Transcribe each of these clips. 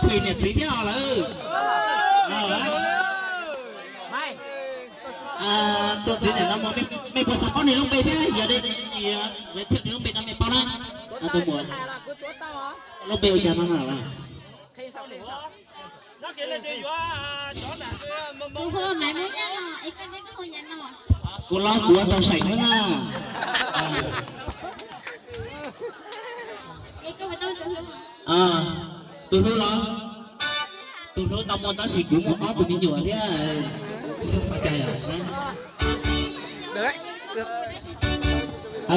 Pem niam txiv thiab lawm. Txog txiv niam no mej puas xav paub nws lub npe thiab? Yog li giới thiệu nws lub npe no mej paub na. Tus muam, lub npe ua cas no na? Kuv los kuv ua tau seem xwb na. Tus hlub los, tus hlub tau muaj tab sis kuv muaj ob tug me nyuam thiab.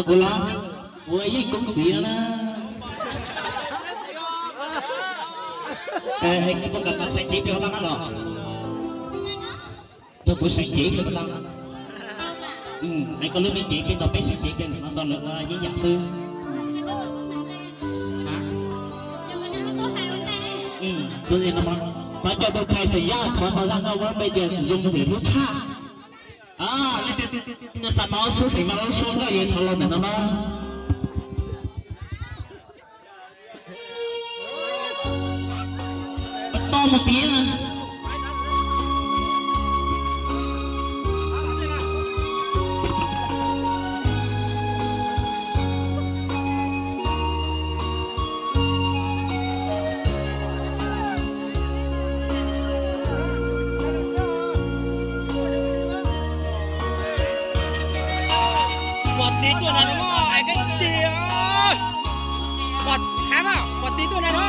Kuv los, kuv yeej koob txiv na. Koj puas kam tau seem cev peb ua laj na los? Yog kuv seem cev peb ua laj. Es koj lub me cev kiag nrog peb seem cev kiag no tau lawm ua yeeb yam xwb. Pab coj tus Khais Xeem Yaj thov tau zaj nkauj muab npe tias Zoo Ntiam Hlub Tshaj. Leej twg xav paub xub xeem Vaj Loob Suab nkauj yuav thov los ntawm no na. Tau mus piav na. Puas tiv tuaj na no, es koj tig, puas, ha na, puas tiv tuaj na no.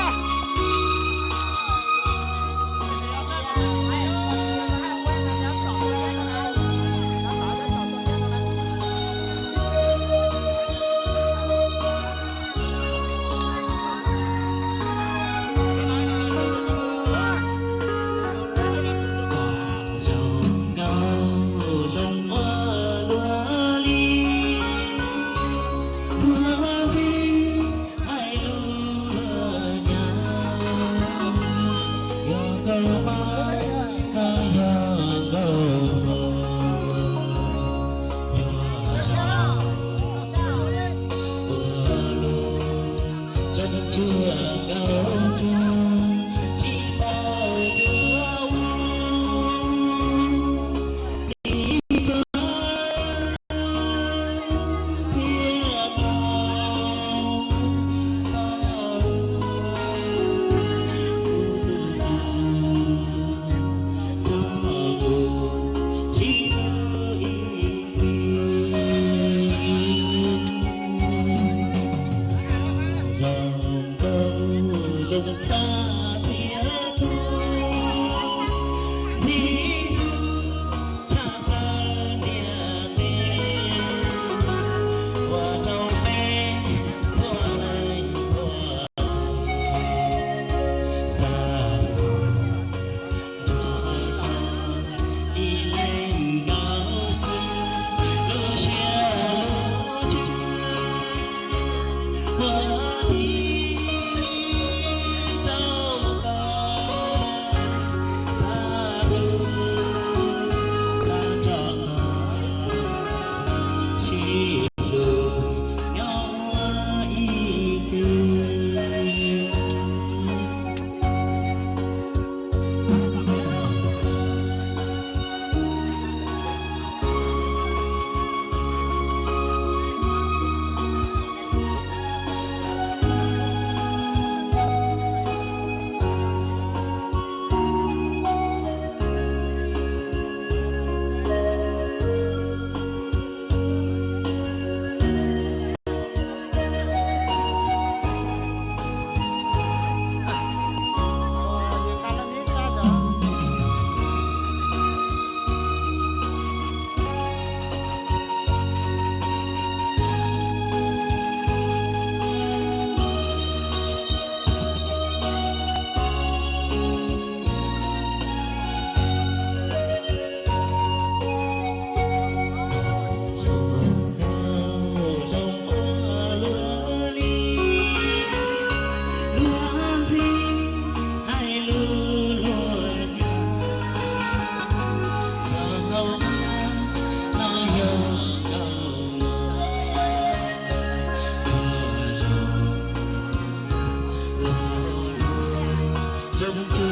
Thov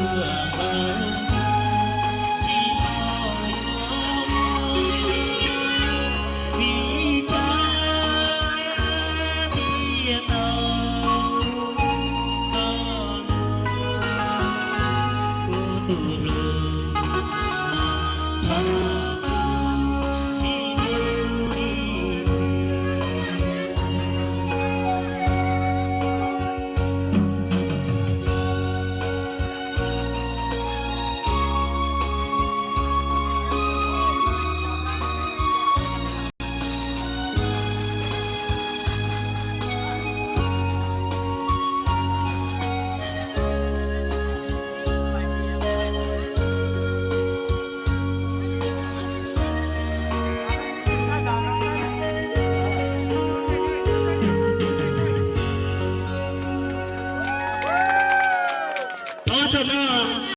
txog no.